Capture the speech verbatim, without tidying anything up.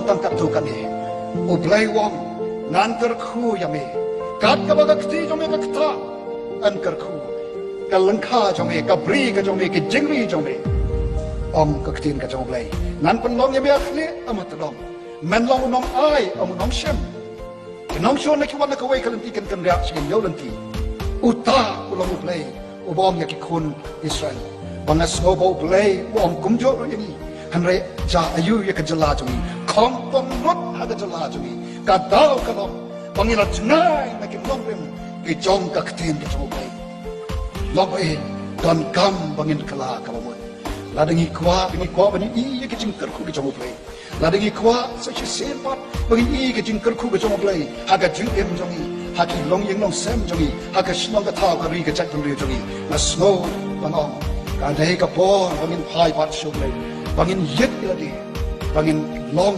Tang katto katne, U Blei u ong, ngan kyrkhu ïa me. Kat kaba ka kti jong me ka ktah, yn kyrkhu. Ka lyngkha jong me, ka bri ka jong me, ka jingri jong me. Ong ka ktien ka jong U Blei, ngan pynlong ïa me ha khlieh, ym ha tdong. Men long u nongai, ym u nongshem. Ki nongshun na ki wan na kawei ka lynti kin kynriah sha ki hynñiew lynti. Uta u long U Blei uba ong ïa ki khun Israel. Ba nga sngew ba U Blei u ong kumjuh ruh ïa ngi. Hynrei jia aïu ïa ka jylla jong ngi? Khongpong lut ha ka jylla jong ngi. Ka daw ka long ba ngi la jngai na ki nongrim ki jong ka ktien ka jong U Blei. Long ba eh, donkam ba ngin kylla kaba mut. Lada ngi kwah, ngi kwah ban ïohi ïa ki jingkyrkhu ki jong U Blei. Lada ngi kwah sa shisien pat ba ngin ïohi ïa ki jingkyrkhu ki jong U Blei ha ka jingim jong ngi, ha ki longïing longsem jong ngi, ha ka shnong ka thaw ka ri ka jaitbynriew jong ngi. Nga sngew ban ong, ka dei ka por ba ngin phai pat sha U Blei, ba ngin ïit ïa lade, ba ngin long